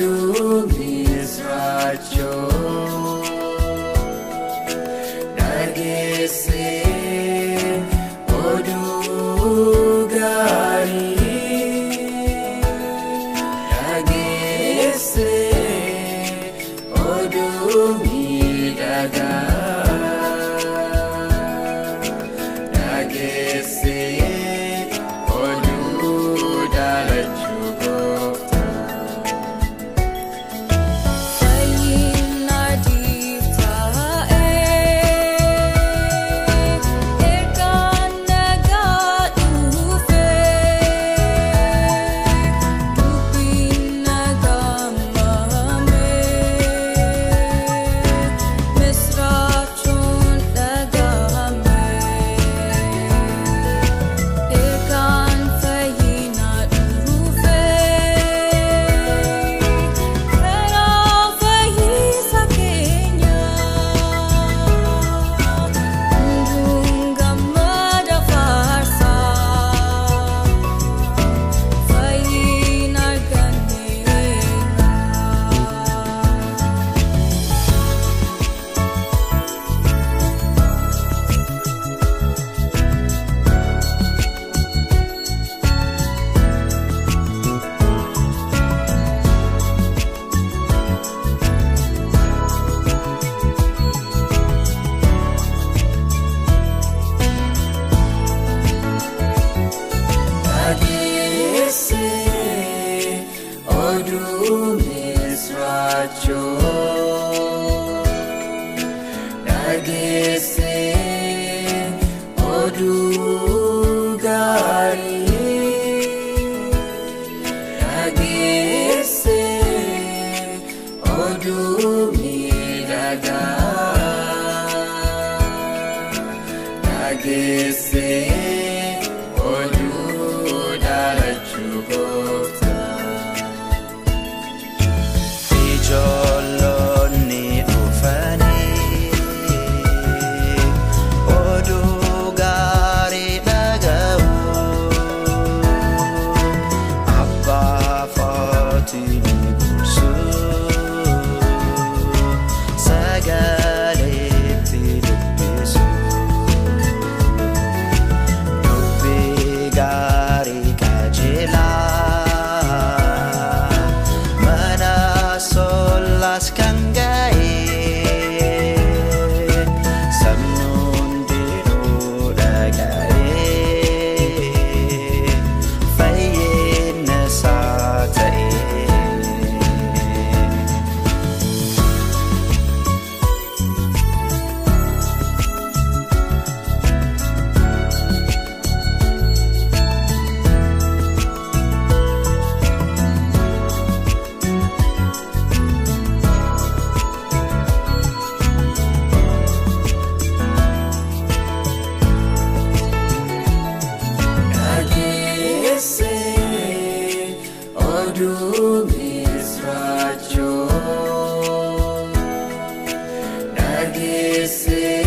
Oduu misraachoo dhageessee oduu gaarii dhageessee oduu miidhagaa dhageessee oduu dhalachuu gooftaa. Fayyina dhiiftaa'ee ergaan nagaa dhufee dubbiin nagaa maamee misraachoon dhagahamee ergaan fayyina dhufee karaa fayyisa keenyaa hunduun gammada faarsaa fayyina arganneerra. Dhageessee oduu misraachoo dhageessee oduu gaarii dhageessee oduu miidhagaa dhageessee oduu dhalachuu gooftaa. Ijoollonni dhufanii oduu gaarii dhaga'u. Abbaa faatii ni gorsu sagaleetti dubbisu. Dubbii gaarii qajeelaa mana sollaas kan ga'e sabni hundinuu dhaga'e fayyina isaa ta'e. Dhageessee oduu misraachoo dhageessee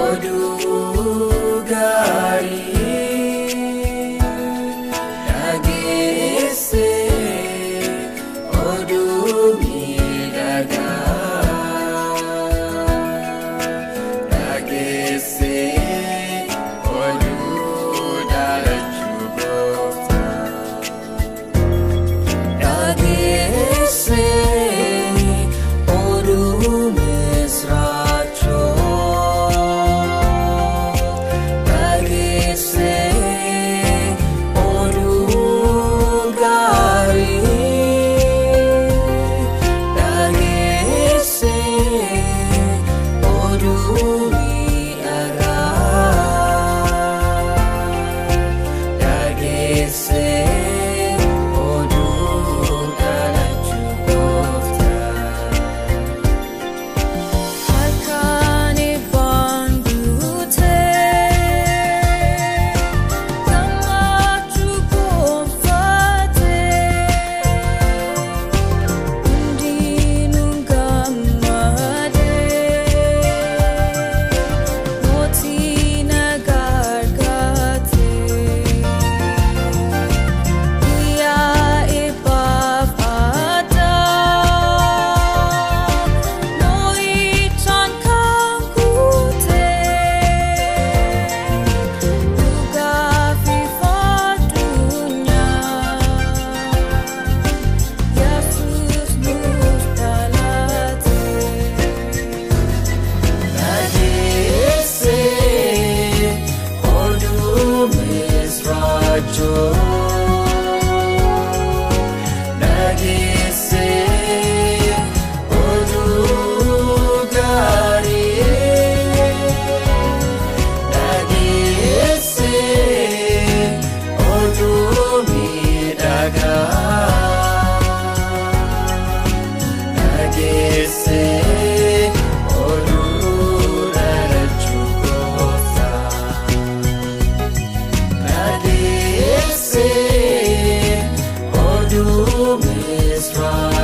oduu gaarii dhageessee oduu miidhagaa dhageessee oduu dhalachuu gooftaa. Dhageessee oduu misraachoo dhageessee oduu gaarii dhageessee oduu miidhagaa dhageessee oduu dhalachuu.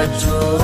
Misraachoo.